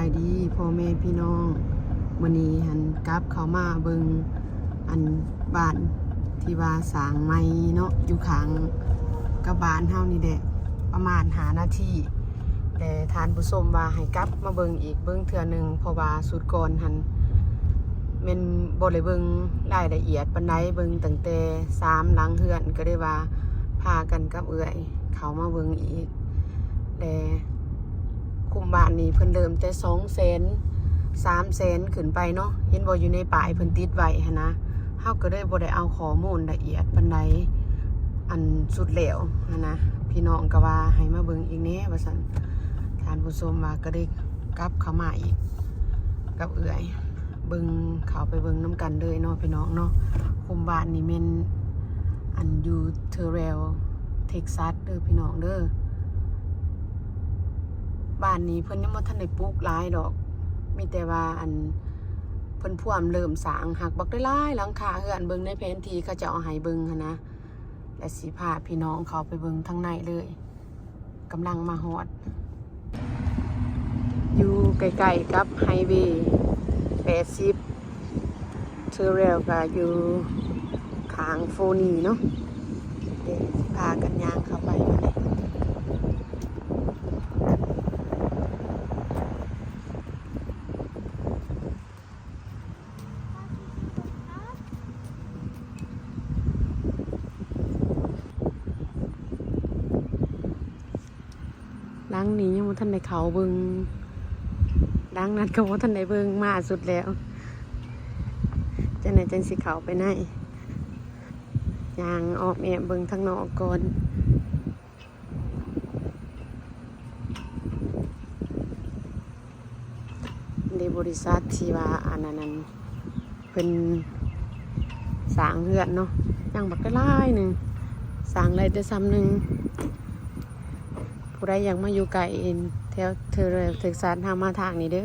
ສະບາຍດີພໍ່ແມ່ພີ່ນ້ອງ ມື້ນີ້ຫັ້ນກັບເຂົ້າມາເບິ່ງອັນບ້ານທີ່ວ່າສ້າງໃໝ່ເນາະ ຢູ່ຂ້າງກັບບ້ານເຮົານີ້ແຫຼະ ປະມານຫ້ານາທີ ແລະທ່ານຜູ້ຊົມວ່າໃຫ້ກັບມາເບິ່ງອີກເບິ່ງເທື່ອໜຶ່ງ ເພາະວ່າຊຸດກ່ອນຫັ້ນແມ່ນບໍ່ໄດ້ເບິ່ງລາຍລະອຽດປານໃດ ເບິ່ງຕັ້ງແຕ່ສາມຫຼັງເຮືອນ ກໍເລີຍວ່າພາກັນກັບເອື້ອຍເຂົ້າມາເບິ່ງອີກ ແລະ ຄຸ້ມບ້ານນີ້ເພິ່ນເລີ່ມແຕ່ສອງແສນ ສາມແສນຂຶ້ນໄປເນາະ ເຫັນບໍ່ ຢູ່ໃນປ້າຍເພິ່ນຕິດໄວ້ຫັ້ນນະ ເຮົາກໍເລີຍບໍ່ໄດ້ເອົາຂໍ້ມູນລະອຽດປານໃດ ອັນສຸດແລ້ວຫັ້ນນະ ພີ່ນ້ອງກໍວ່າໃຫ້ມາເບິ່ງອີກແດ່ວ່າຊັ້ນ ທ່ານຜູ້ຊົມວ່າ ກໍເລີຍກັບເຂົ້າມາອີກກັບເອື້ອຍ ເບິ່ງ ເຂົ້າໄປເບິ່ງນຳກັນເລີຍເນາະພີ່ນ້ອງເນາະ ຄຸ້ມບ້ານນີ້ແມ່ນ ອັນຢູ່ເທີເຣວ ເທັກຊັສເດີພີ່ນ້ອງເດີ ບ້ານນີ້ເພິ່ນຍັງບໍ່ທັນໄດ້ປຸກຫຼາຍດອກ ມີແຕ່ວ່າອັນເພິ່ນພວມເລີ່ມສ້າງ ຫາກບັກຫຼາຍໆຫຼັງຄາເຮືອນ ເບິ່ງໃນແຜນທີ່ເຂົາເຈົ້າເອົາໃຫ້ເບິ່ງຫັ້ນນະ ແລະຊິພາພີ່ນ້ອງເຂົ້າໄປເບິ່ງທາງໃນເລີຍ ກຳລັງມາຮອດ ຢູ່ໃກ້ໆກັບໄຮເວແປດສິບ ເທີເຣວກໍຢູ່ຂ້າງໂຟນີເນາະ ເດ ຊິພາກັນຍ່າງເຂົ້າໄປບັດນີ້ ຫຼັງນີ້ຍັງບໍ່ທັນໄດ້ເຂົ້າເບິ່ງ ຫຼັງນັ້ນກໍບໍ່ທັນໄດ້ເບິ່ງ ມາສຸດແລ້ວ ຈັ່ງໃດຈັ່ງຊິເຂົ້າໄປໃນ ຍ່າງອ້ອມແອ້ມເບິ່ງທາງນອກກ່ອນ. ໃນບໍລິສັດທີ່ວ່າອັນນັ້ນ ເພິ່ນສ້າງເຮືອນເນາະ ຍັງບັກຫຼາຍໜຶ່ງ ສ້າງໄດ້ແຕ່ຊ່ຳໜຶ່ງ ຜູ້ໃດຢາກມາຢູ່ໃກ້ແຖວເທີເຣວ ເທັກຊັສ ເຮົາມາທາງນີ້ເດີ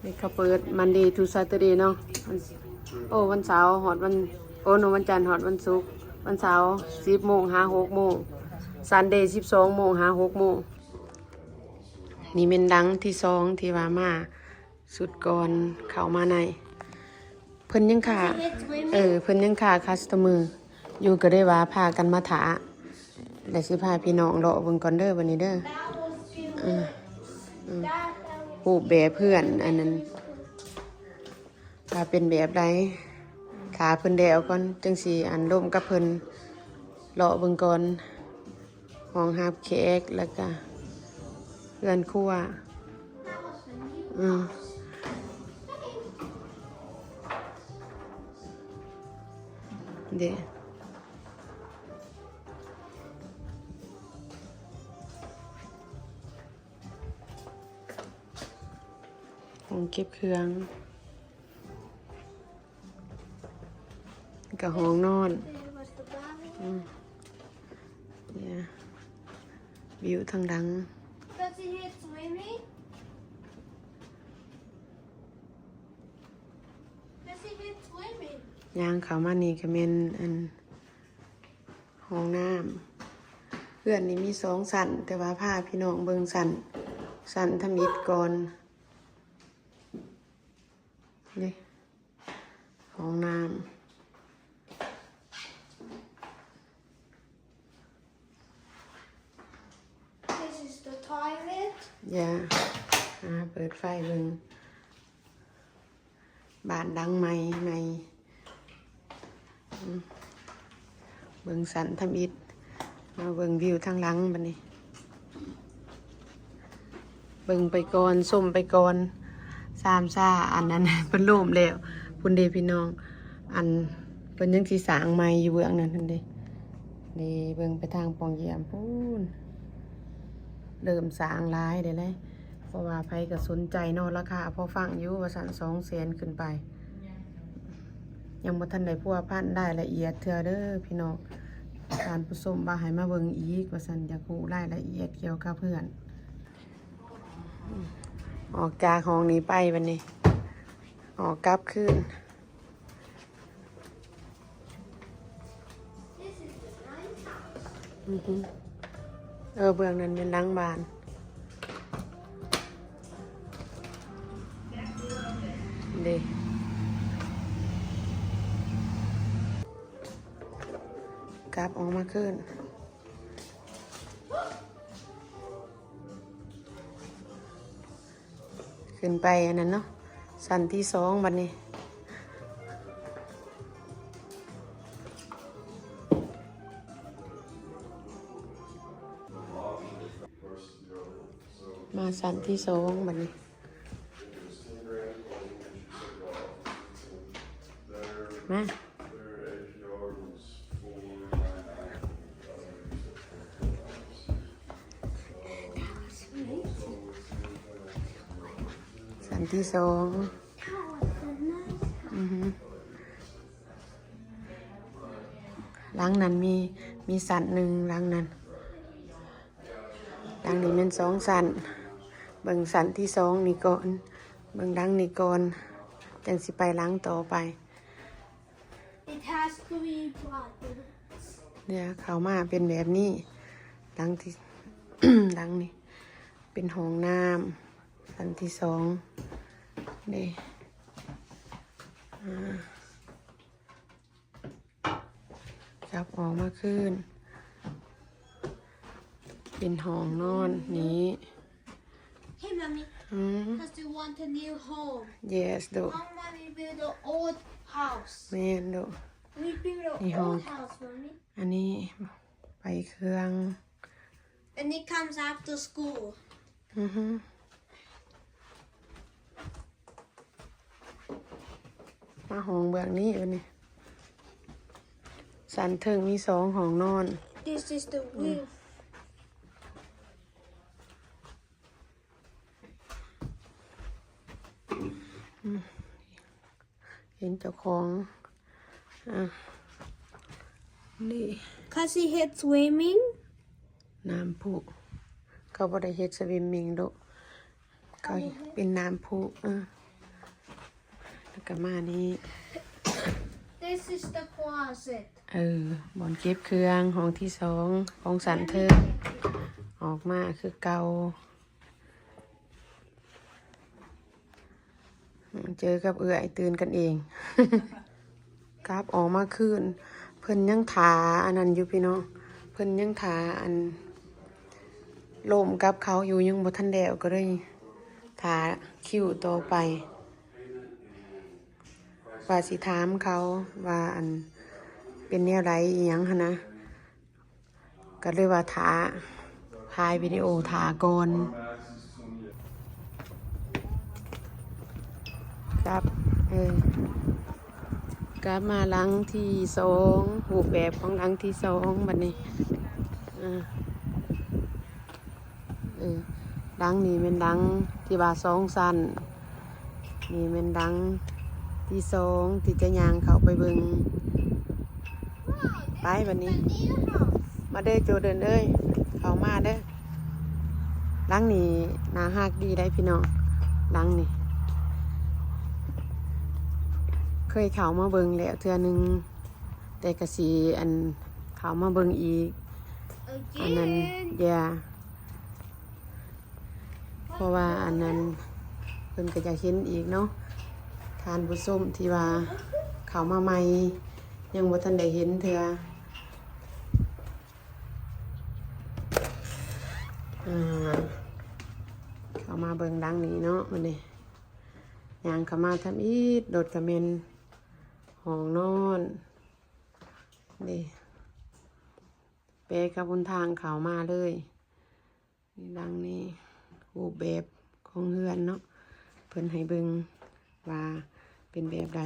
ນີ້ເຂົາເປີດ Monday to Saturday ເນາະ ວັນ ໂອ້ ວັນເສົາຮອດວັນ ໂອ້ ໂນ ວັນຈັນຮອດວັນສຸກ ວັນເສົາສິບໂມງຫາຫົກໂມງ Sunday ສິບສອງໂມງຫາຫົກໂມງ. ນີ້ແມ່ນຫຼັງທີສອງທີ່ວ່າມາ ຊຸດກ່ອນເຂົ້າມາໃນ ເພິ່ນຍັງຖ້າ ເອີ ເພິ່ນຍັງຖ້າຄັສໂຕເມີຢູ່ ກໍເລີຍວ່າພາກັນມາຖ້າ ແລະຊິພາພີ່ນ້ອງເລາະເບິ່ງກ່ອນເດີ ບັດນີ້ເດີ ເອີ ເອີ ຮູບແບບເຮືອນອັນນັ້ນ ວ່າເປັນແບບໃດ ຖ້າເພິ່ນແລ້ວກ່ອນ ຈັ່ງຊິອັນລົມກັບເພິ່ນເລາະເບິ່ງກ່ອນ ຫ້ອງຮັບແຂກ ແລ້ວກະເຮືອນຄົວ ອືມ ເດ້ ຫ້ອງເກັບເຄື່ອງ ກະຫ້ອງນອນ ອືມ ວິວທາງຫຼັງ ຍ່າງເຂົ້າມານີ້ກະແມ່ນອັນ ຫ້ອງນ້ຳ ເຮືອນນີ້ມີສອງຊັ້ນ ແຕ່ວ່າພາພີ່ນ້ອງເບິ່ງຊັ້ນ ຊັ້ນທຳອິດກ່ອນ ນີ້ ຫ້ອງນ້ຳ This is the toilet. ຢ່າ ອ່າ ເປີດໄຟເບິ່ງ ບ້ານຫຼັງໃໝ່ ໃໝ່ ອືມ ເບິ່ງຊັ້ນທຳອິດ ມາເບິ່ງວິວທາງຫຼັງບັດນີ້ ເບິ່ງໄປກ່ອນ ຊົມໄປກ່ອນ ຊາມຊາ ອັນນັ້ນ ເພິ່ນໂລມແລ້ວ ພຸ້ນເດ້ພີ່ນ້ອງ ອັນ ເພິ່ນຍັງຊິສ້າງໃໝ່ຢູ່ເບື້ອງນັ້ນຫັ້ນເດ້ ນີ້ເບິ່ງໄປທາງປ່ອງຢ້ຽມພຸ້ນ ເລີ່ມສ້າງຫຼາຍແລ້ວ ເພາະວ່າໃຜກໍສົນໃຈເນາະ ລາຄາພໍຟັງຢູ່ວ່າຊັ້ນ ສອງແສນຂຶ້ນໄປ ຍັງບໍ່ທັນໄດ້ພົວພັນລາຍລະອຽດເທື່ອເດີພີ່ນ້ອງ ທ່ານຜູ້ຊົມວ່າໃຫ້ມາເບິ່ງອີກວ່າຊັ້ນ ຢາກຮູ້ລາຍລະອຽດກ່ຽວກັບເຮືອນ ອອກຈາກຫ້ອງນີ້ໄປບັດນີ້ ອອກກັບຄືນ ອືຮຶ ເອີ ເບື້ອງນັ້ນແມ່ນຫຼັງບ້ານ. ເດ້ ກັບອອກມາຄືນ ຂຶ້ນໄປອັນນັ້ນເນາະ ຊັ້ນທີສອງບັດນີ້ ມາຊັ້ນທີສອງບັດນີ້ ມາ ຊັ້ນທີສອງ ອືຮຶ ຫຼັງນັ້ນມີ ມີຊັ້ນໜຶ່ງ ຫຼັງນັ້ນ ຫຼັງນີ້ແມ່ນສອງຊັ້ນ ເບິ່ງຊັ້ນທີສອງນີ້ກ່ອນ ເບິ່ງຫຼັງນີ້ກ່ອນ ຈັ່ງຊິໄປຫຼັງຕໍ່ໄປ. It has three buttons. ເດ ເຂົ້າມາເປັນແບບນີ້ ຫຼັງທີ່ ຫຼັງນີ້ເປັນຫ້ອງນ້ຳ ຊັ້ນທີສອງ ເດ ອາ ກັບອອກມາຄືນ ເປັນຫ້ອງນອນນີ້ Hey, Mommy. ອືມ 'Cause you want a new home. Yes ລູກ How about we build an old house? ແມ່ນລູກ We build an ນີ້ຫ້ອງ Old house, Mommy. ອັນນີ້ໄປເຄື່ອງ And it comes after school. ອືຮຶ ມາຫ້ອງເບື້ອງນີ້ບັດນີ້ ຊັ້ນເທິງມີສອງຫ້ອງນອນ This is the ອືມ roof. ອືມ ເຫັນເຈົ້າຂອງ ອ່າ ນີ້ 'Cause he hates swimming. ນ້ຳພຸ ເຂົາບໍ່ໄດ້ເຮັດສະວິມມິງໂດະ ເຂົາເປັນນ້ຳພຸ ເອີ ແລ້ວກໍມານີ້ This is the closet. ເອີ ບ່ອນເກັບເຄື່ອງ ຫ້ອງທີສອງ ຂອງຊັ້ນເທິງ ອອກມາຄືເກົ່າ. ເຈີກັບເອື້ອຍຕື່ນກັນເອງ ກັບອອກມາຄືນ ເພິ່ນຍັງຖ້າອັນນັ້ນຢູ່ພີ່ນ້ອງ ເພິ່ນຍັງຖ້າອັນ ລົມກັບເຂົາຢູ່ ຍັງບໍ່ທັນແລ້ວ ກໍເລີຍຖ້າຄິວຕໍ່ໄປ ວ່າຊິຖາມເຂົາວ່າ ອັນ ເປັນແນວໃດອີ່ຫຍັງຫັ້ນນະ. ກໍເລີຍວ່າຖ້າ ຖ່າຍວິດີໂອຖ້າກ່ອນ ກັບ ເອີ ກັບມາຫຼັງທີສອງ ຮູບແບບຂອງຫຼັງທີສອງບັດນີ້ ເອີ ເອີ ຫຼັງນີ້ແມ່ນຫຼັງທີ່ວ່າສອງຊັ້ນ. ນີ້ແມ່ນຫຼັງທີສອງທີ່ຈະຍ່າງເຂົ້າໄປເບິ່ງ. ໄປບັດນີ້ ມາເດີໂຈເດີນເອີຍ ເຂົ້າມາເດີ. ຫຼັງນີ້ໜ້າຮັກດີໄດ໋ພີ່ນ້ອງ ຫຼັງນີ້ ເຄີຍເຂົ້າມາເບິ່ງແລ້ວເທື່ອໜຶ່ງ ແຕ່ກະຊິ ອັນ ເຂົ້າມາເບິ່ງອີກ ອັນນັ້ນ Again. Yeah. ເພາະວ່າອັນນັ້ນ ເພິ່ນກໍຢາກເຫັນອີກເນາະ ທ່ານຜູ້ຊົມທີ່ວ່າເຂົ້າມາໃໝ່ ຍັງບໍ່ທັນໄດ້ເຫັນເທື່ອ. ອ່າ ເຂົ້າມາເບິ່ງຫຼັງນີ້ເນາະ ມື້ນີ້ຍ່າງເຂົ້າມາທຳອິດ ລົດກໍແມ່ນຫ້ອງນອນ ນີ້ ແປກັບຫົນທາງເຂົ້າມາເລີຍ. ນີ້ຫຼັງນີ້ ຮູບແບບຂອງເຮືອນເນາະ ເພິ່ນໃຫ້ເບິ່ງວ່າເປັນແບບໃດ.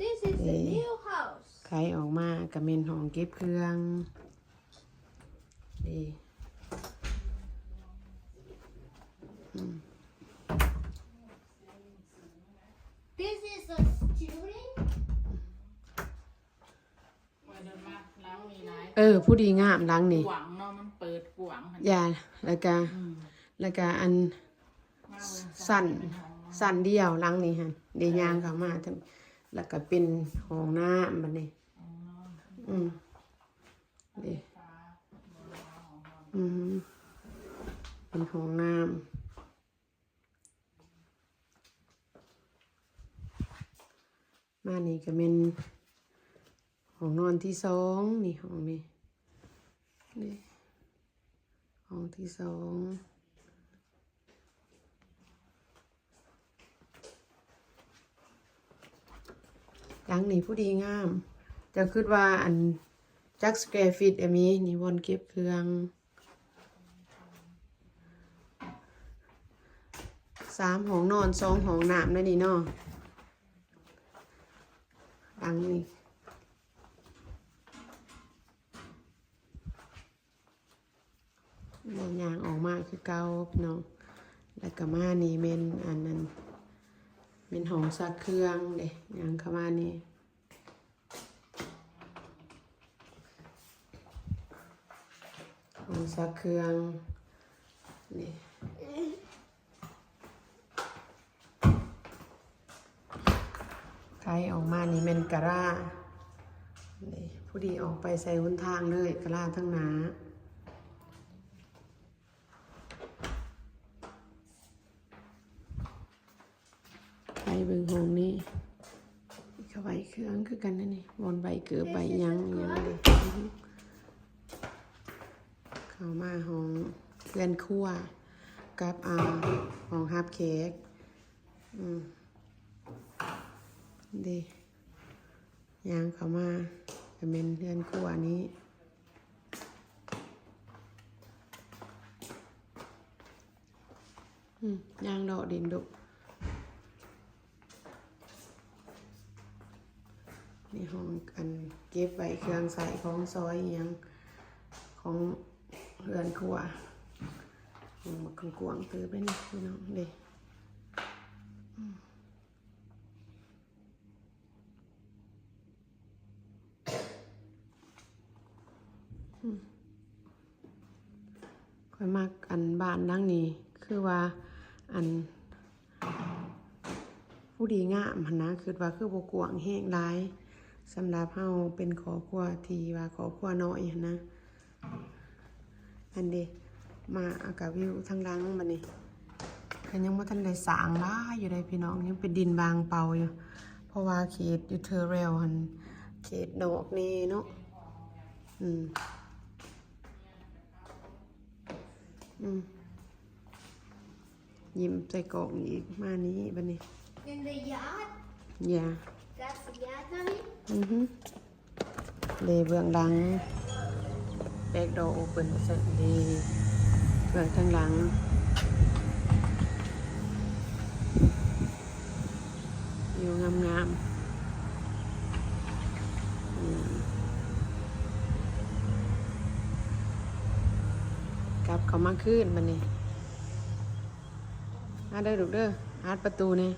This is the new house. ໄຂອອກມາກໍແມ່ນຫ້ອງເກັບເຄື່ອງ ນີ້ ອືມ This is a student. ເອີ ຜູ້ດີງາມຫຼັງນີ້ ກວ້າງເນາະ ມັນເປີດກວ້າງຫັ້ນ ຢ່າ ແລ້ວກະ ອືມ ແລ້ວກະອັນ ມາເບິ່ງຊັ້ນ ຊັ້ນດຽວຫຼັງນີ້ຫັ້ນ ໄດ້ຍ່າງເຂົ້າມາ ແລ້ວກະເປັນຫ້ອງນ້ຳບັດນີ້ ຫ້ອງນອນ ອືມ ນີ້ ອືມ ເປັນຫ້ອງນ້ຳ. ອັນນີ້ກໍແມ່ນຫ້ອງນອນທີສອງ ນີ້ຫ້ອງນີ້ ນີ້ຫ້ອງທີສອງ. ຫຼັງນີ້ຜູ້ດີງາມ. ເຈົ້າຄິດວ່າອັນຈັກສະແກຟີດອາມີ? ນີ້ບ່ອນເກັບເຄື່ອງ ສາມຫ້ອງນອນ ສອງຫ້ອງນ້ຳໃນນີ້ເນາະ. ຫຼັງນີ້ ແລ້ວຍ່າງອອກມາຄືເກົ່າເນາະ. ແລ້ວກໍມານີ້ແມ່ນອັນນັ້ນ ແມ່ນຫ້ອງຊັກເຄື່ອງເດ້. ຍ່າງເຂົ້າມານີ້ ຫ້ອງຊັກເຄື່ອງນີ້. ໄຂອອກມານີ້ແມ່ນກະລາ ນີ້ ພໍດີອອກໄປໃສ່ຫົນທາງເລີຍ ກະລາທາງໜ້າ. ໄປເບິ່ງຫ້ອງນີ້ ເຂົາໄວ້ເຄື່ອງຄືກັນນະນີ້ ບ່ອນໄວ້ເກີບໄວ້ຫຍັງຫຍັງເດ້. ເຂົ້າມາຫ້ອງເຮືອນຄົວກັບ ອ່າ ຫ້ອງຮັບແຂກ. ອືມ ເດ້ ຍ່າງເຂົ້າມາກໍແມ່ນເຮືອນຄົວນີ້. ອືມ ຍ່າງເລາະຫຼິ້ນດຸ. ມີຫ້ອງອັນເກັບໄວ້ເຄື່ອງໃຊ້ຂອງສອຍອີ່ຫຍັງຂອງເຮືອນຄົວ. ຫ້ອງບັກກວ້າງເຕີບເດ້ນີ້ພີ່ນ້ອງເດ້. ອືມ ອືມ ຂ້ອຍມັກອັນບ້ານຫຼັງນີ້ ຄືວ່າອັນ ຜູ້ດີງາມຫັ້ນນະ ຄິດວ່າຄືບໍ່ກວ້າງແຮງຫຼາຍ ສຳລັບເຮົາເປັນຄອບຄົວທີ່ວ່າຄອບຄົວນ້ອຍຫັ້ນນະ. ອັນເດ ມາອາກາວິວທາງຫຼັງບັດນີ້ ເພິ່ນຍັງບໍ່ທັນໄດ້ສ້າງຫຼາຍຢູ່ເດ້ພີ່ນ້ອງ ຍັງເປັນດິນວ່າງເປົ່າຢູ່ ເພາະວ່າເຂດຢູ່ເທີແຣວຫັ້ນ ເຂດນອກແດ່ເນາະ. ອືມ ອືມ ຍິ້ມໃສ່ກ້ອງອີກ ມານີ້ບັດນີ້. In the yard? Yeah. That's the yard, Mommy? ອືຮຶ ເດ້ ເບື້ອງຫຼັງ back door open ວ່າຊັ້ນເດ້ ເບື້ອງທາງຫຼັງ ວິວງາມໆ. ອືມ ກັບເຂົ້າມາຄືນບັດນີ້. ມາເດີລູກເດີ ອັດປະຕູແດ່.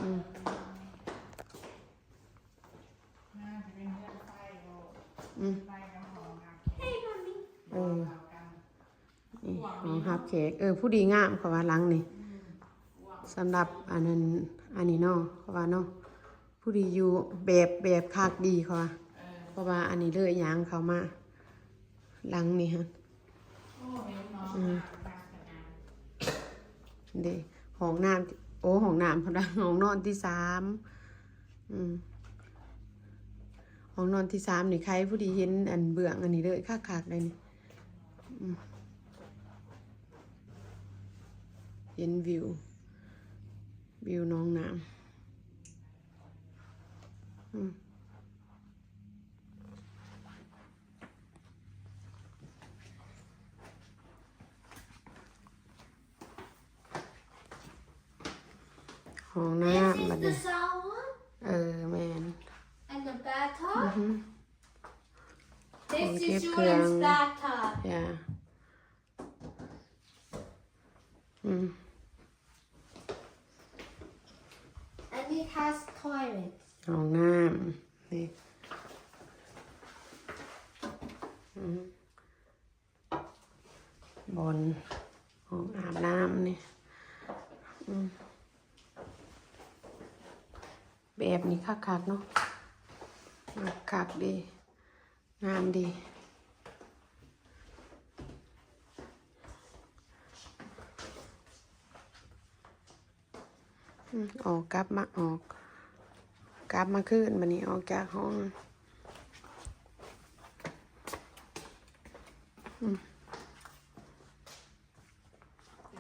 ອືມ ອືມ Hey, Mommy. ເອີ ນີ້ຫ້ອງຮັບແຂກ ເອີ ຜູ້ດີງາມ ເຂົາວ່າຫຼັງນີ້ ສຳລັບອັນນັ້ນ ອັນນີ້ເນາະ ເຂົາວ່າເນາະ ຜູ້ດີຢູ່ ແບບ ແບບຄັກດີ ເຂົາວ່າ ເພາະວ່າອັນນີ້ເລີຍຍ່າງເຂົ້າມາຫຼັງນີ້ຫັ້ນ. ອືມ ເດ້ ຫ້ອງນ້ຳ ໂອ້ ຫ້ອງນ້ຳ ເພິ່ນວ່າຫ້ອງນອນທີສາມ. ອືມ ຫ້ອງນອນທີສາມນີ້ ໃຄຜູ້ດີເຫັນອັນເບື້ອງອັນນີ້ເລີຍ ຄັກໆ ເລີຍນີ້. ອືມ ເຫັນວິວ ວິວໜອງນ້ຳ. ອືມ ຫ້ອງນ້ຳ This is ບັດ the ນີ້ shower? ເອີ ແມ່ນ And the bathtub? ອືຮຶ This is ຫ້ອງເກັບເຄື່ອງ Jordan's bathtub. Yeah. ອືມ And it has toilets. ຫ້ອງນ້ຳ ນີ້ ອືມ ບ່ອນຫ້ອງອາບນ້ຳນີ້. ອືມ ແບບນີ້ຄັກໆ ເນາະ ຄັກດີ ງາມດີ. ອືມ ອອກ ກັບມາ ອອກ ກັບມາຄືນ ບາດນີ້ອອກຈາກຫ້ອງ ອືມ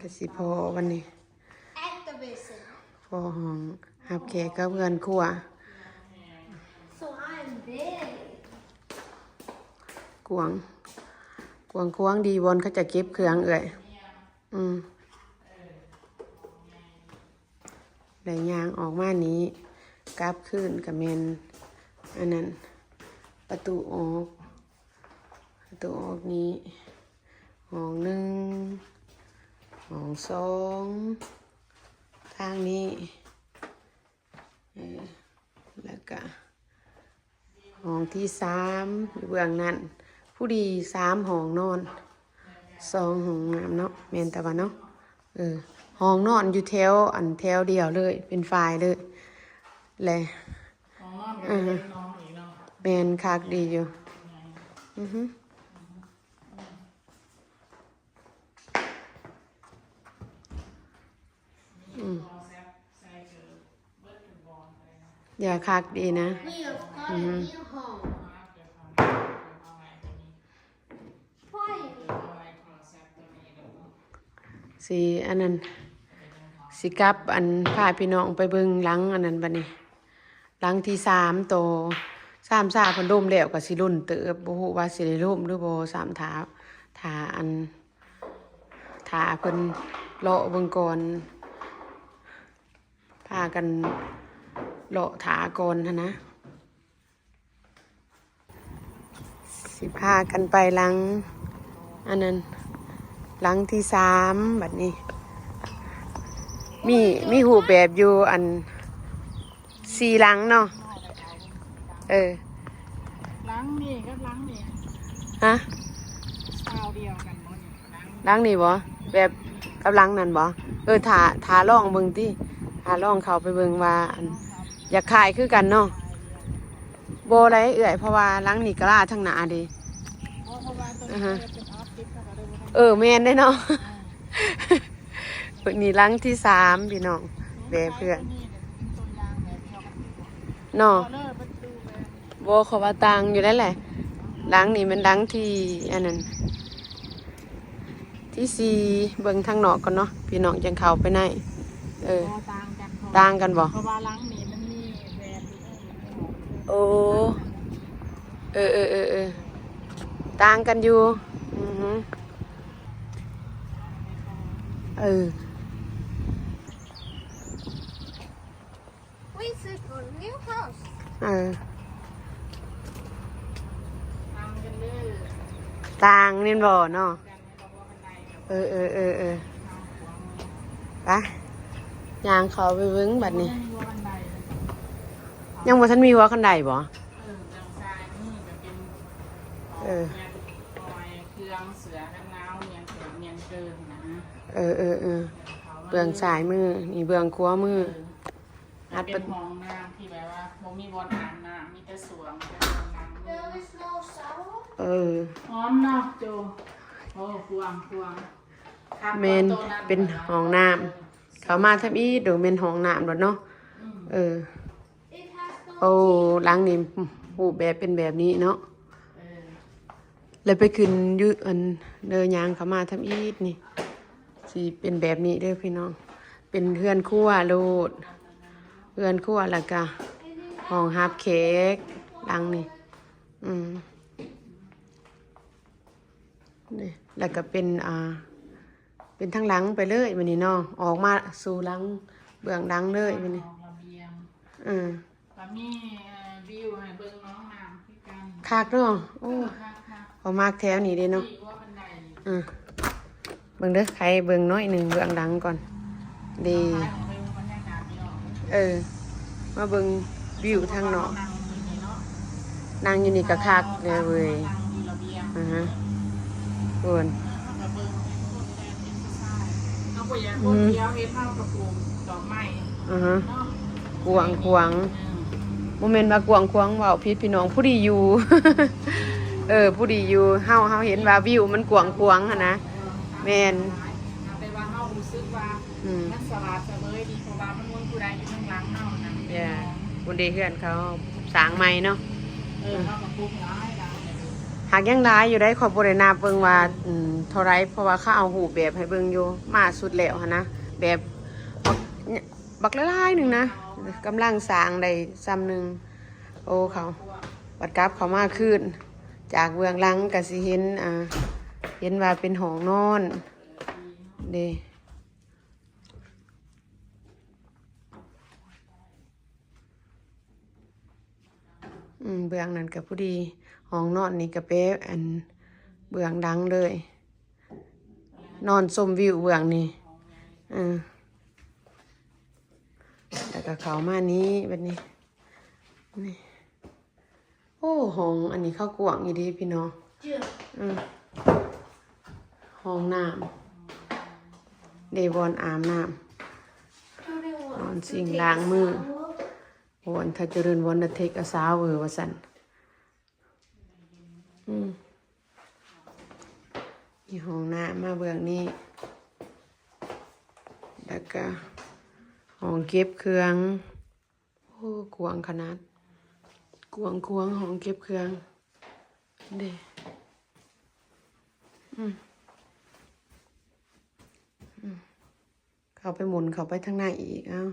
ກະຊິພໍບັດນີ້ ພໍຫ້ອງຮັບແຂກກັບເຮືອນຄົວ ກວ້າງ ກວ້າງຂວາງດີ ບ່ອນເຂົາຈະເກັບເຄື່ອງເອື້ອຍ ອືມ ແລ້ວຍ່າງອອກມານີ້ ກັບຄືນກະແມ່ນ ອັນນັ້ນ ປະຕູອອກ ປະຕູອອກນີ້ ຫ້ອງໜຶ່ງ ຫ້ອງສອງ ທາງນີ້ ເອີ ແລ້ວກະ ຫ້ອງທີສາມຢູ່ເບື້ອງນັ້ນ ຜູ້ດີສາມຫ້ອງນອນ ສອງຫ້ອງນ້ຳເນາະ ແມ່ນຕາວ່າເນາະ ເອີ ຫ້ອງນອນຢູ່ແຖວ ອັນແຖວດຽວເລີຍ ເປັນຝ້າຍເລີຍ ແລະ ຫ້ອງນອນກໍເປັນຫ້ອງນອນອີກເນາະ ແມ່ນຄັກດີຢູ່ ອືຮຶ ອືມ ຢ່າຄັກດີນະ ອືຮຶ ຊິອັນນັ້ນ ຊິກັບ ອັນ ພາພີ່ນ້ອງໄປເບິ່ງຫຼັງອັນນັ້ນບັດນີ້ ຫຼັງທີສາມຕໍ່ ສາມຊາພັດລົມແລ້ວກໍຊິລົ້ນເຕີບ ບໍ່ຮູ້ວ່າຊິໄດ້ລົມຫຼືບໍ່ ສາມ ຖ້າ ຖ້າ ອັນ ຖ້າເພິ່ນເລາະເບິ່ງກ່ອນ ພາກັນເລາະຖ້າກ່ອນຫັ້ນນະ ຊິພາກັນໄປຫຼັງ ອັນນັ້ນ ຫຼັງທີສາມ ບັດນີ້ ມີ ມີຮູບແບບຢູ່ ອັນ ສີ່ຫຼັງເນາະ ເອີ ຫຼັງນີ້ກັບຫຼັງນີ້ ຮະ ຊາວດຽວກັນບໍ່ນີ້ ຫຼັງນີ້ບໍ່ ແບບກັບຫຼັງນັ້ນບໍ່ ເອີ ຖ້າ ຖ້າລອງເບິ່ງຕິ ຖ້າລອງເຂົ້າໄປເບິ່ງວ່າ ອັນ ຢາກຂາຍຄືກັນເນາະ ບໍ່ໄດ້ເອື້ອຍ ເພາະວ່າຫຼັງນີ້ກະລາທາງໜ້າເດ້ ເອີ ແມ່ນເດ້ເນາະ ເພິ່ນນີ້ຫຼັງທີສາມພີ່ນ້ອງ ແບບເພື່ອນເນາະ ບໍ່ ເຂົາວ່າຕ່າງຢູ່ໃດແຫຼະ ຫຼັງນີ້ແມ່ນຫຼັງທີ່ ອັນນັ້ນ ທີສີ່ ເບິ່ງທາງນອກກ່ອນເນາະ ພີ່ນ້ອງຈັ່ງເຂົ້າໄປໃນ ເອີ ບໍ່ ຕ່າງກັນ ຕ່າງກັນບໍ່ ເພາະວ່າຫຼັງນີ້ມັນມີແບບ ໂອ້ ເອີ ເອີ ເອີ ຕ່າງກັນຢູ່ ອືຮຶ ເອີ We sit on new house. ເອີ ຕ່າງແມ່ນບໍ່ເນາະ ເອີ ເອີ ເອີ ເອີ ໄປ ຍ່າງເຂົ້າໄປເບິ່ງບັດນີ້ ຍັງບໍ່ທັນມີຫົວຄັນໄດບໍ່ ເອີ ເອີ ເອີ ເບື້ອງຊ້າຍມື ນີ້ເບື້ອງຂວາມື ເອີ ອັດ ເປັນຫ້ອງນ້ຳທີ່ແບບວ່າບໍ່ມີບ່ອນອາບນ້ຳ ມີແຕ່ສ້ວມ ມີແຕ່ຫ້ອງນ້ຳ There is no shower. ເອີ ຫອມເນາະໂຈ ໂອ້ ກວ້າງ ກວ້າງ ຄັກ ແມ່ນ ກວ່າໂຕນັ້ນ ເປັນຫ້ອງນ້ຳ ເອີ ເຂົ້າມາທຳອິດໂດຍແມ່ນຫ້ອງນ້ຳໂລດເນາະ ອືມ ເອີ It has no ໂອ້ TV. ຫຼັງນີ້ຮູບແບບເປັນແບບນີ້ເນາະ ເອີ ແລ້ວໄປຂຶ້ນຢູ່ອັນ ເດີຍ່າງເຂົ້າມາທຳອິດນີ້ ຊິເປັນແບບນີ້ເດີພີ່ນ້ອງ ເປັນເຮືອນຄົວໂລດ ເຮືອນຄົວ ແລ້ວກະຫ້ອງຮັບແຂກຫຼັງນີ້ ອືມ ນີ້ ແລ້ວກະເປັນ ອ່າ ເປັນທາງຫຼັງໄປເລີຍບັດນີ້ເນາະ ອອກມາສູ່ຫຼັງ ເບື້ອງຫຼັງເລີຍບັດນີ້ ອອກລະບຽງ ເອີ ກໍມີ ເອີ ວິວໃຫ້ເບິ່ງໜອງນ້ຳຄືກັນ ຄັກເນາະ ໂອ້ ເອີ ຄັກໆ ຂ້ອຍມັກແຖວນີ້ເດ້ເນາະ ນີ້ຫົວຄັນໄດນີ້ ເອີ ເບິ່ງເດີ ໃຄເບິ່ງໜ້ອຍໜຶ່ງເບື້ອງຫຼັງກ່ອນ ດີ ເອົາໄປເບິ່ງບັນຍາກາດນີ້ອອກ ເອີ ມາເບິ່ງວິວທາງນອກ ນັ່ງຢູ່ນີ້ເນາະ ນັ່ງຢູ່ນີ້ກໍຄັກແລ້ວເວີຍ ນັ່ງຢູ່ລະບຽງ ອາຮະ ພຸ້ນ ເອີ ເຮົາກໍເບິ່ງ ເຮົາບໍ່ຢາກຄົນດຽວເຮັດ ເຮົາກໍປູກດອກໄມ້ ອາຮະ ເນາະ ກວ້າງຂວາງ ເອີ ບໍ່ແມ່ນວ່າກວ້າງຂວາງ ເວົ້າຜິດພີ່ນ້ອງ ພໍດີຢູ່ ເອີ ພໍດີຢູ່ ເຮົາ ເຮົາເຫັນວ່າວິວມັນກວ້າງຂວາງຫັ້ນນະ ເອີ ແມ່ນ ແຕ່ວ່າເຮົາຮູ້ສຶກວ່າ ອືມ ມັນສະຫວາດສະເຫວີຍດີ ເພາະວ່າມັນບໍ່ມີຜູ້ໃດ ພຸ້ນເດ້ ເຮືອນເຂົາສ້າງໃໝ່ເນາະ. ເອີ ເຂົາກໍປຸກຫຼາຍ ຫຼາຍ ຫາກຍັງຫຼາຍຢູ່ໃດ໋. ຂ້ອຍບໍ່ໄດ້ນັບເບິ່ງວ່າ ອືມ ເທົ່າໃດ ເພາະວ່າເຂົາເອົາຮູບແບບໃຫ້ເບິ່ງຢູ່ ມາສຸດແລ້ວຫັ້ນນະ ແບບບັກ ບັກຫຼາຍໆໜຶ່ງນະ ກຳລັງສ້າງໄດ້ຊ່ຳໜຶ່ງ. ໂອ້ ເຂົາ ບັດກັບເຂົ້າມາຄືນ ຈາກເບື້ອງຫຼັງກໍຊິເຫັນ ອ່າ ເຫັນວ່າເປັນຫ້ອງນອນເດ້. ອືມ ເບື້ອງນັ້ນກໍພໍດີ ຫ້ອງນອນນີ້ກໍເປັນອັນເບື້ອງຫຼັງເລີຍ ນອນຊົມວິວເບື້ອງນີ້. ເອີ ແລ້ວກໍເຂົ້າມານີ້ ບັດນີ້ ນີ້. ໂອ້ ຫ້ອງອັນນີ້ເຂົາກວ້າງອີ່ຫຼີພີ່ນ້ອງ. ເອີ ຫ້ອງນ້ຳເດ້ ບ່ອນອາບນ້ຳ ບ່ອນຊິງລ້າງມື. ໂອ້ ອັນທ້າວຈະເລີນ wanna take a shower ວ່າຊັ້ນ. ອືມ ມີຫ້ອງນ້ຳມາເບື້ອງນີ້ ແລ້ວກະຫ້ອງເກັບເຄື່ອງ. ໂອ້ ກວ້າງຂະໜາດ ກວ້າງຂວາງ ຫ້ອງເກັບເຄື່ອງເດ້. ອືມ ອືມ ເຂົ້າໄປໝູນເຂົ້າໄປທາງໃນອີກ. ເອົ້າ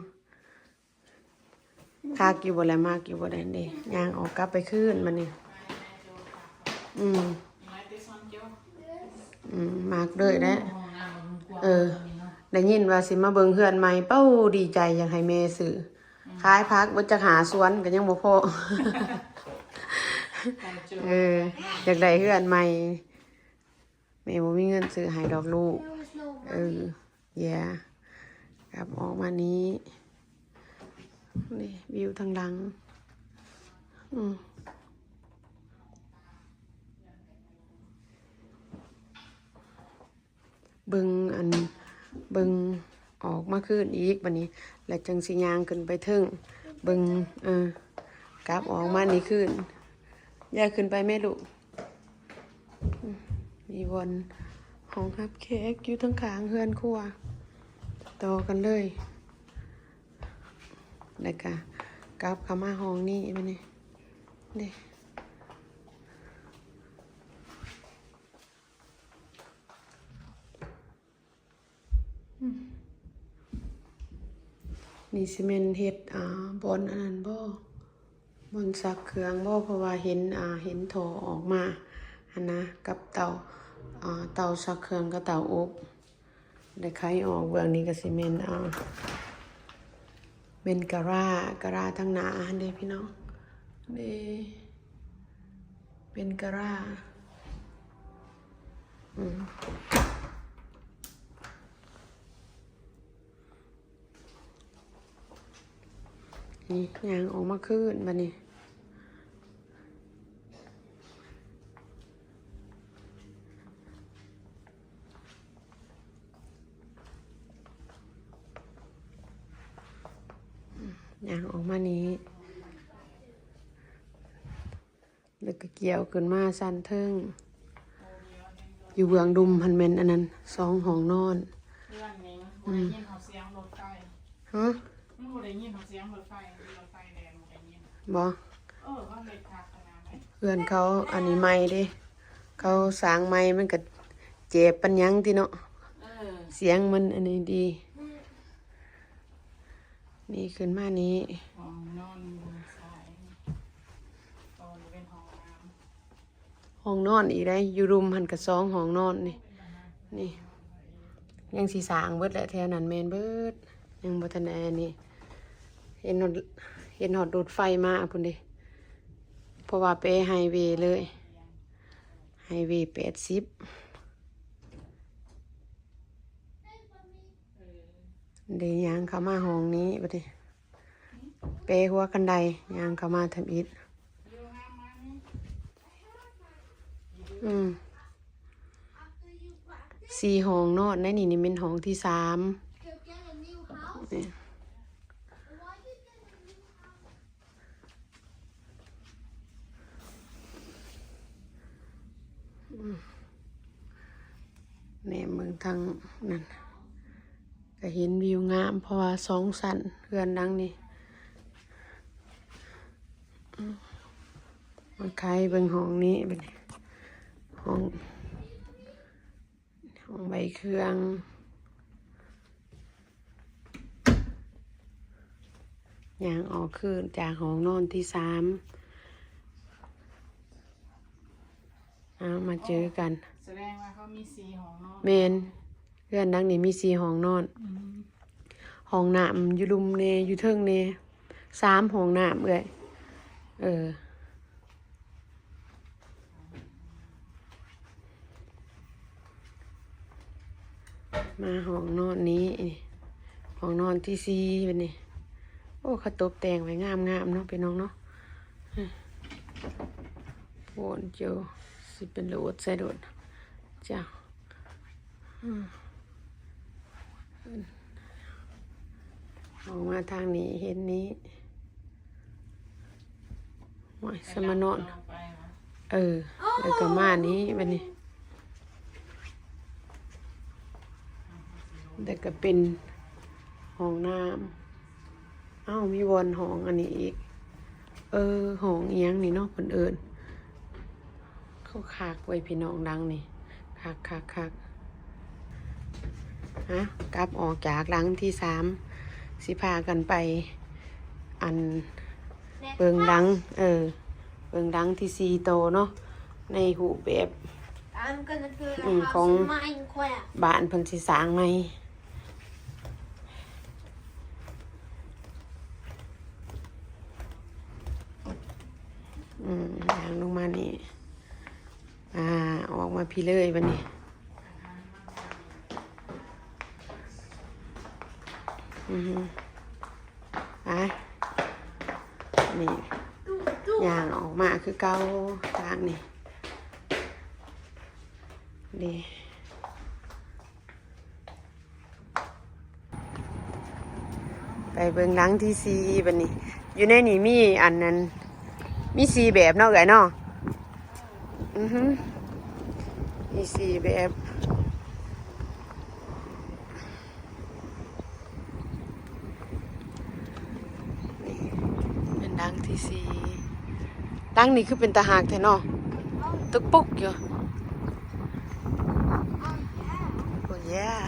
ຄັກຢູ່ບໍ່ລະ ມັກຢູ່ບໍ່? ແດນເດ້ ຍ່າງອອກກັບໄປຄືນບັດນີ້. ອືມ ອືມ ມັກເລີຍແຫຼະ. ເອີ ໄດ້ຍິນວ່າຊິມາເບິ່ງເຮືອນໃໝ່ ເປົ້າ ດີໃຈ ຢາກໃຫ້ແມ່ຊື້ ຂາຍຜັກເບິດຈັກຫ້າສວນກໍຍັງບໍ່ພໍ. ເອີ ຢາກໄດ້ເຮືອນໃໝ່ ແມ່ບໍ່ມີເງິນຊື້ໃຫ້ດອກລູກ. ເອີ ຢ່າ ກັບອອກມານີ້ ນີ້ວິວທາງຫຼັງ. ອືມ ເບິ່ງອັນ ເບິ່ງອອກມາຄືນອີກບັດນີ້ ແລ້ວຈັ່ງຊິຍ່າງຂຶ້ນໄປເທິງເບິ່ງ. ເອີ ກັບອອກມານີ້ຄືນ. ຢ່າ ຂຶ້ນໄປແມ່ລູກ. ມີບ່ອນຫ້ອງຮັບແຂກຢູ່ທາງຂ້າງເຮືອນຄົວ ຕໍ່ກັນເລີຍ ແລ້ວກະກັບເຂົ້າມາຫ້ອງນີ້ບັດນີ້ເດ້. ອືມ ນີ້ຊິແມ່ນເຮັດ ອ່າ ບ່ອນອັນນັ້ນບໍ່ ບ່ອນຊັກເຄື່ອງບໍ່? ເພາະວ່າເຫັນ ອ່າ ເຫັນທໍ່ອອກມາຫັ້ນນະ ກັບເຕົາ ອ່າ ເຕົາຊັກເຄື່ອງກັບເຕົາອົບ ໄດ້ໄຂອອກ. ເບື້ອງນີ້ກໍຊິແມ່ນ ອ່າ ແມ່ນກະລາ ກະລາທາງໜ້າຫັ້ນເດ້ພີ່ນ້ອງ ເດ້ ເປັນກະລາ. ອືມ ນີ້ຍ່າງອອກມາຄືນບັດນີ້. ຍ່າງອອກມານີ້ ແລ້ວກໍກ່ຽວຂຶ້ນມາຊັ້ນເທິງ. ຢູ່ເບື້ອງລຸ່ມຫັ້ນແມ່ນອັນນັ້ນ ສອງຫ້ອງນອນ. ອືມ ຮະ? ບໍ່? ເຮືອນເຂົາອັນນີ້ໃໝ່ເດ້ ເຂົາສ້າງໃໝ່ ມັນກະແຈບປານຫຍັງຕິເນາະ. ເອີ ສຽງມັນອັນນີ້ດີ. ນີ້ຂຶ້ນມານີ້ ຫ້ອງນອນ ຫ້ອງນອນອີກໄດ໋ ຢູ່ລຸ່ມຫັ້ນກະສອງຫ້ອງນອນນີ້. ນີ້ຍັງຊິສ້າງເບິດແຫຼະ ແຖວນັ້ນແມ່ນເບິດ ຍັງບໍ່ທັນໄດ້ອັນນີ້. ເຫັນຮອດ ເຫັນຮອດລົດໄຟມາພຸ້ນເດ້ ເພາະວ່າໄປໄຮເວເລີຍ ໄຮເວແປດສິບ. ເດ້ຍ່າງເຂົ້າມາຫ້ອງນີ້ບັດນີ້ ແປຫົວຄັນໄດຍ່າງເຂົ້າມາທຳອິດ. ອືມ ສີ່ຫ້ອງນອນໃນນີ້ ນີ້ແມ່ນຫ້ອງທີສາມ. ແນມເບິ່ງທາງນັ້ນ ກະເຫັນວິວງາມ ເພາະວ່າສອງຊັ້ນເຮືອນຫຼັງນີ້. ມາໄຂເບິ່ງຫ້ອງນີ້ບັດນີ້ ຫ້ອງ ຫ້ອງໄວ້ເຄື່ອງ. ຍ່າງອອກຄືຈາກຫ້ອງນອນທີສາມ. ເອົາ ມາເຈີກັນ. ສະແດງວ່າເຂົາມີສີ່ຫ້ອງນອນ. ແມ່ນ. ເຮືອນຫຼັງນີ້ມີສີ່ຫ້ອງນອນ. ອືມ. ຫ້ອງນ້ຳຢູ່ລຸ່ມແດ່ ຢູ່ເທິງແດ່ ສາມຫ້ອງນ້ຳເອື້ອຍ. ເອີ ມາຫ້ອງນອນນີ້ ຫ້ອງນອນທີສີ່ບັດນີ້. ໂອ້ ເຂົາຕົບແຕ່ງໄວ້ງາມໆເນາະ ພີ່ນ້ອງເນາະ. ໂອ້ ໂຈ ຊິເປັນໂຫຼດໃສ່ໂລດ ເຈົ້າ. ອືມ ອອກມາທາງນີ້ເຫັນນີ້ ໂອ້ຍ ສະມານອນ. ເອີ ແລ້ວກໍມານີ້ບັດນີ້ ແລ້ວກໍເປັນຫ້ອງນ້ຳ. ເອົ້າ ມີບ່ອນຫ້ອງອັນນີ້ອີກ. ເອີ ຫ້ອງອີ່ຫຍັງນີ້ເນາະ ເພິ່ນເອີ້ນ. ຄືຄັກເວີຍ ພີ່ນ້ອງ ຫຼັງນີ້ ຄັກໆໆ. ຮະ ກັບອອກຈາກຫຼັງທີສາມ ຊິພາກັນໄປ ອັນ ເບິ່ງຫຼັງ ເອີ ເບິ່ງຫຼັງທີສີ່ຕໍ່ເນາະ ໃນຮູບແບບ ອືມ ຂອງບ້ານເພິ່ນຊິສ້າງໃໝ່. ອືມ ຍ່າງລົງມານີ້ ອ່າ ອອກມາພີ້ເລີຍບັດນີ້. ອືຮຶ ໄປ ນີ້ ຍ່າງອອກມາຄືເກົ່າ ທາງນີ້ ເດ້. ໄປເບິ່ງຫຼັງທີສີ່ບັດນີ້. ຢູ່ໃນນີ້ມີອັນນັ້ນ ມີສີ່ແບບເນາະເອື້ອຍເນາະ. ອືຮຶ ມີສີ່ແບບ. ນີ້ແມ່ນຫຼັງທີສີ່. ຫຼັງນີ້ຄືເປັນຕາຮັກແທ້ເນາະ ຕຶກປຸກຢູ່. ໂອ້ yeah.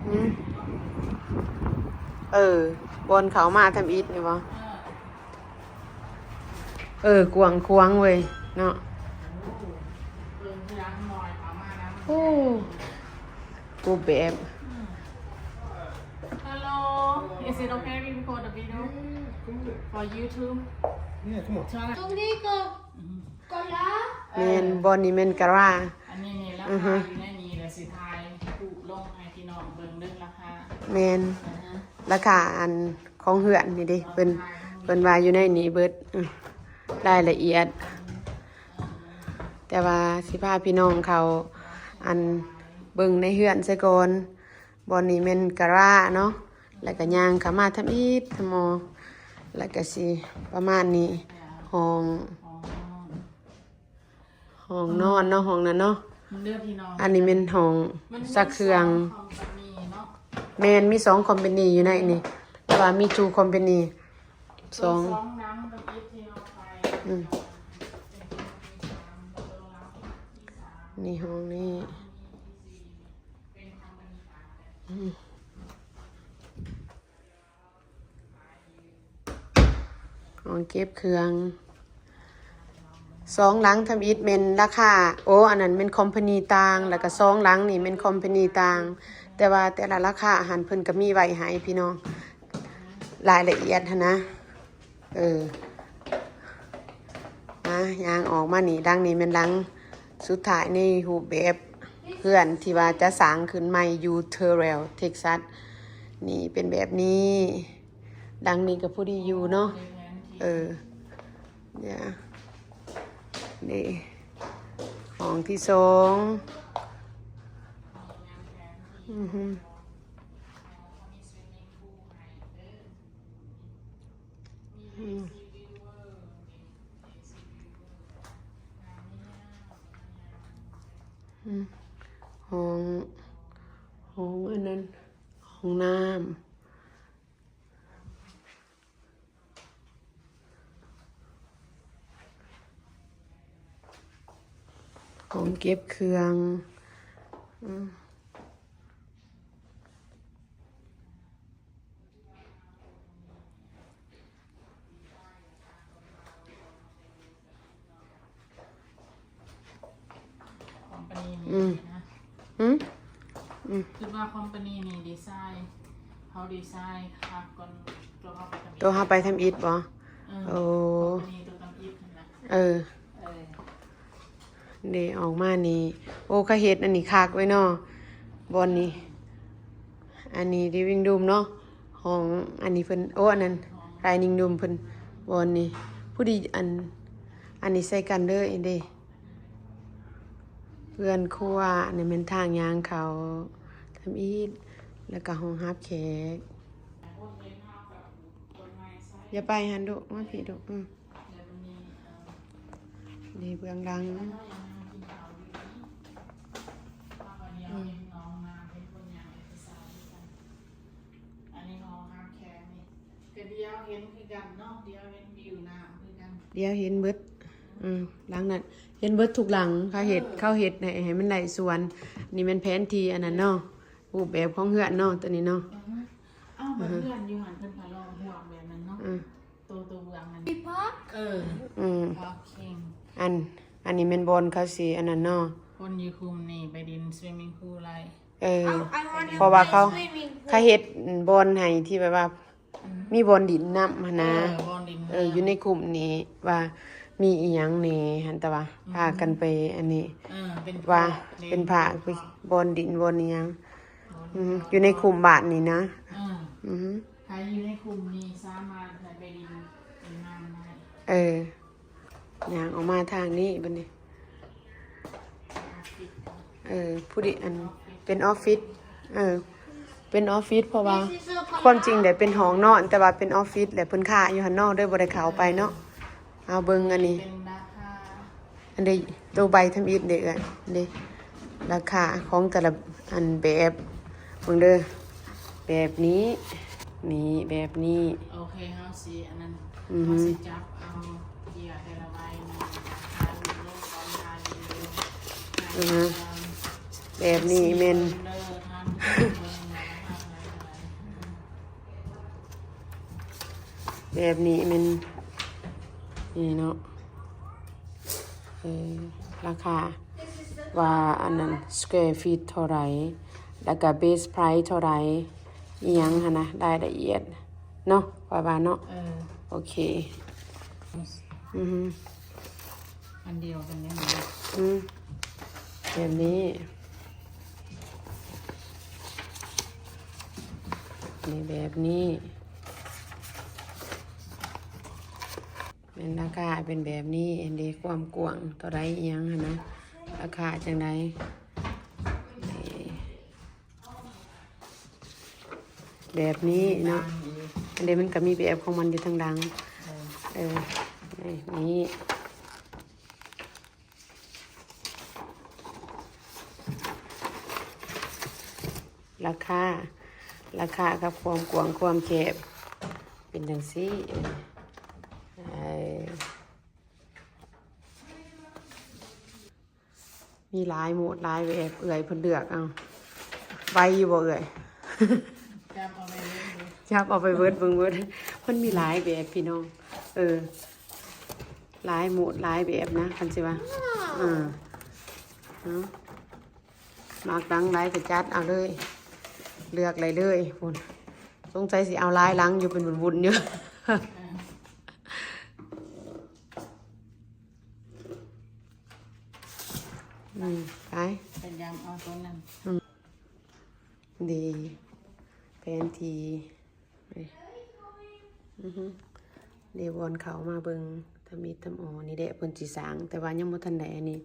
ອືມ ເອີ ບ່ອນເຂົ້າມາທຳອິດນີ້ບໍ່? ເອີ ກວ້າງຂວາງເວີຍເນາະ. ໂອ້ ຮູບແບບ. Hello, is it okay we record the video for YouTube? Yeah, come on. ตรงนี้ก็ ກະລາ ແມ່ນ ບ່ອນນີ້ແມ່ນກະລາ. ອັນນີ້ນີ້ລາຄາຢູ່ໃນນີ້ ແລ້ວຊິຖ່າຍຮູບລົງໃຫ້ພີ່ນ້ອງເບິ່ງເດີ ລາຄາ. ແມ່ນ ລາຄາອັນຂອງເຮືອນນີ້ເດ້ ເພິ່ນ ເພິ່ນວ່າຢູ່ໃນນີ້ເບິດ ລາຍລະອຽດ. ແຕ່ວ່າຊິພາພີ່ນ້ອງເຂົ້າ ອັນ ເບິ່ງໃນເຮືອນຊະກ່ອນ. ບ່ອນນີ້ແມ່ນກະລາເນາະ ແລ້ວກໍຍ່າງເຂົ້າມາທຳອິດທຳມໍ ແລ້ວກໍຊິປະມານນີ້ ຫ້ອງ ຫ້ອງນອນເນາະ ຫ້ອງນັ້ນເນາະ. ອັນນີ້ແມ່ນຫ້ອງຊັກເຄື່ອງ. ແມ່ນ ມີສອງຄອມພານີຢູ່ໃນນີ້ ແຕ່ວ່າມີ two company ສອງ. ອືມ ນີ້ຫ້ອງນີ້. ອືມ ຫ້ອງເກັບເຄື່ອງ ສອງຫຼັງທຳອິດແມ່ນລາຄາ ໂອ້ ອັນນັ້ນແມ່ນຄອມພານີຕ່າງ ແລ້ວກໍສອງຫຼັງນີ້ແມ່ນຄອມພານີຕ່າງ ແຕ່ວ່າແຕ່ລະລາຄາຫັ້ນເພິ່ນກໍມີໄວ້ໃຫ້ພີ່ນ້ອງ ລາຍລະອຽດຫັ້ນນະ. ເອີ ມາ ຍ່າງອອກມານີ້ ຫຼັງນີ້ແມ່ນຫຼັງສຸດທ້າຍໃນຮູບແບບເຮືອນທີ່ວ່າຈະສ້າງຂຶ້ນໃໝ່ຢູ່ Terrell Texas. ນີ້ເປັນແບບນີ້ ຫຼັງນີ້ກໍພໍດີຢູ່ເນາະ. ເອີ ເດ ນີ້ຫ້ອງທີສອງ. ອືຮຶ ອືມ ອືມ ຫ້ອງ ຫ້ອງອັນນັ້ນ ຫ້ອງນ້ຳ. ຂອງເກັບເຄື່ອງ ອືມ. ຄອມພານີນີ້ ອືມ ນະ ຫືມ ອືມ ຄິດວ່າຄອມພານີນີ້ດີໄຊ ເຂົາດີໄຊຄັກກ່ອນຕົວເຮົາໄປທຳອິດ ຕົວເຮົາໄປທຳອິດບໍ່? ເອີ ໂອ້ ຄອມພານີຕົວທຳອິດຫັ້ນນະ ເອີ ເອີ ເດ້ ອອກມານີ້ ໂອ້ ເຂົາເຮັດອັນນີ້ຄັກເວີຍເນາະ ບ່ອນນີ້ ອັນນີ້ living room ເນາະ ຫ້ອງ ອັນນີ້ເພິ່ນ ໂອ້ ອັນນັ້ນ dining room ເພິ່ນ ບ່ອນນີ້ ພໍດີ ອັນ ອັນນີ້ໃສ່ກັນເລີຍເດ້ ເຮືອນຄົວ ອັນນີ້ແມ່ນທາງຍ່າງເຂົ້າທຳອິດ ແລ້ວກໍຫ້ອງຮັບແຂກ ຢ່າໄປຫັ້ນດຸ ມາພີ້ດຸ ອືມ. ນີ້ເບື້ອງຫຼັງ ອືມ ອັນນີ້ຫ້ອງຮັບແຂກນີ້ ກໍດຽວເຫັນຄືກັນເນາະ ດຽວເຫັນວິວນ້ຳຄືກັນ ດຽວເຫັນເບິດ ອືມ ຫຼັງນັ້ນ ເຫັນເບິດທຸກຫຼັງ ເຂົາເຮັດ ເອີ ເຂົາເຮັດໃຫ້ ໃຫ້ມັນໄດ້ສ່ວນ ນີ້ແມ່ນແຜນທີ່ອັນນັ້ນເນາະ ຮູບແບບຂອງເຮືອນເນາະ ຕົວນີ້ເນາະ ອືຮຶ ເອົ້າ ອືຮຶ ເຮືອນຢູ່ຫັ້ນເພິ່ນກໍລອງຮ່ວງແບບນັ້ນເນາະ ອືມ. ໂຕ ໂຕເບື້ອງນັ້ນ ມີພາກ ເອີ ອືມ ພາກເຄັ່ງ ອັນ ອັນນີ້ແມ່ນບ່ອນເຂົາຊິອັນນັ້ນເນາະ ຄົນຢູ່ຄຸ້ມນີ້ໄປຫຼິ້ນ swimming pool ໄດ້ ເອີ I want to ເພາະວ່າເຂົາ swimming pool ເຂົາເຮັດບ່ອນໃຫ້ທີ່ແບບວ່າ ອືມ ມີບ່ອນຫຼິ້ນນ້ຳຫັ້ນນະ ເອີ ບ່ອນຫຼິ້ນ ເອີ ນ້ຳ ຢູ່ໃນຄຸ້ມນີ້ວ່າມີອີ່ຫຍັງແດ່ຫັ້ນ ແຕ່ວ່າ ອືມ ພາກັນໄປອັນນີ້ ເອີ ເປັນ ວ່າ ເປັນພາກ ເປັນພາກ ບ່ອນຫຼິ້ນ ບ່ອນອີ່ຫຍັງ ອືມ ຢູ່ໃນຄຸ້ມບ້ານນີ້ນະ ອືມ ອືຮຶ ໃຜຢູ່ໃນຄຸ້ມນີ້ສາມາດໄປຫຼິ້ນ ຫຼິ້ນນ້ຳໄດ້ ເອີ ຍ່າງອອກມາທາງນີ້ບັດນີ້ ເອີ ຜູ້ດີ ອັນ ເປັນອອບຟິດ ເອີ ເປັນອອບຟິດ ເພາະວ່າຄວາມຈິງແລ້ວເປັນຫ້ອງນອນ ແຕ່ວ່າເປັນອອບຟິດ ແລ້ວເພິ່ນຄ້າຢູ່ຫັ້ນເນາະ ເລີຍບໍ່ໄດ້ເຂົ້າໄປເນາະ ເອົາເບິ່ງອັນນີ້ ເປັນລາຄາ ອັນເດ ໂຕໃບທຳອິດເດເອື້ອຍ ເດ ລາຄາຂອງແຕ່ລະອັນແບບ ເບິ່ງເດີ ແບບນີ້ ນີ້ ແບບນີ້ ໂອເຄ ເຮົາຊິອັນນັ້ນ ອືຮຶ ເຮົາຊິຈັບເອົາເກຍແຕ່ລະໃບນີ້ ຖ່າຍຮູບລົງກ່ອນ ຖ່າຍວິດີໂອ ອືຮຶ ແບບນີ້ແມ່ນ ເບິ່ງເດີ ທ່ານເບິ່ງວ່າລາຄາເທົ່າໃດ ເທົ່າໃດ ອືມ. ແບບນີ້ແມ່ນ ນີ້ເນາະ ເອີ ລາຄາວ່າອັນນັ້ນ square feet ເທົ່າໃດ ແລ້ວກະ base price ເທົ່າໃດ ອີ່ຫຍັງຫັ້ນນະ ລາຍລະອຽດເນາະ ຂ້ອຍວ່າເນາະ ເອີ ໂອເຄ ອືຮຶ ອັນດຽວກັນແນ່ ອືມ ແບບນີ້ ນີ້ແບບນີ້ ແມ່ນລາຄາເປັນແບບນີ້ ອັນເດ ຄວາມກວ້າງເທົ່າໃດ ອີ່ຫຍັງຫັ້ນນະ ລາຄາຈັ່ງໃດ ນີ້ ແບບນີ້ເນາະ ອັນເດ ມັນກໍມີແບບຂອງມັນຢູ່ທາງຫຼັງ ເອີ ເອີ ນີ້ ນີ້ ລາຄາ ລາຄາກັບຄວາມກວ້າງຄວາມແຄບ ເປັນຈັ່ງຊີ້ ເອີ ມີຫຼາຍໂໝດຫຼາຍແບບ ເອື້ອຍເພິ່ນເລືອກເອົາ ໄວຢູ່ບໍ່ເອື້ອຍ? ຈັບເອົາໄປເບິ່ງເບິ່ງ ຈັບເອົາໄປເບິດເບິ່ງເບິດ ມັນມີຫຼາຍແບບພີ່ນ້ອງ ເອີ ຫຼາຍໂໝດຫຼາຍແບບນະ ຄັນຊິວ່າ ອ່າ ເນາະ ມັກຫຼັງໃດກໍຈັດເອົາເລີຍ ເລືອກໄດ້ເລີຍພຸ້ນ ສົງໄສຊິເອົາຫຼາຍຫຼັງຢູ່ ເປັນວຸ້ນໆຢູ່ ອືມ ໄປ ພະຍາຍາມເອົາຕົວນັ້ນ ອືມ ເດ້ ແຜນທີ່ ອືຮຶ ເດ້ ວອນເຂົ້າມາເບິ່ງທຳອິດທຳອໍ ນີ້ແຫຼະເພິ່ນຊິສ້າງ ແຕ່ວ່າຍັງບໍ່ທັນໄດ້ອັນນີ້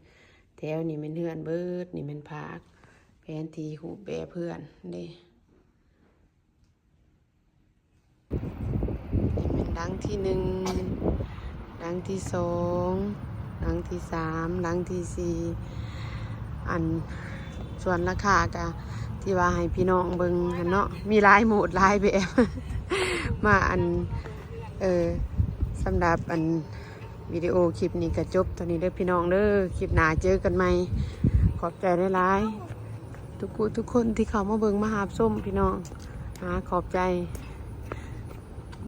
ແຖວນີ້ແມ່ນເຮືອນເບິດ ນີ້ແມ່ນພາກ ແຜນທີ່ຮູບແບບເຮືອນເດ້ ນີ້ແມ່ນຫຼັງທີໜຶ່ງ ຫຼັງທີສອງ ຫຼັງທີສາມ ຫຼັງທີສີ່ ອັນ ສ່ວນລາຄາກະທີ່ວ່າໃຫ້ພີ່ນ້ອງເບິ່ງຫັ້ນເນາະ ມີຫຼາຍໂໝດຫຼາຍແບບ ມາອັນ ເອີ ສຳລັບອັນ ວິດີໂອຄລິບນີ້ກໍຈົບເທົ່ານີ້ເດີພີ່ນ້ອງເດີ. ຄລິບໜ້າເຈີກັນໃໝ່. ຂອບໃຈຫຼາຍໆ ທຸກຜູ້ທຸກຄົນທີ່ເຂົ້າມາເບິ່ງມາຮັບຊົມພີ່ນ້ອງ. ອາ ຂອບໃຈ.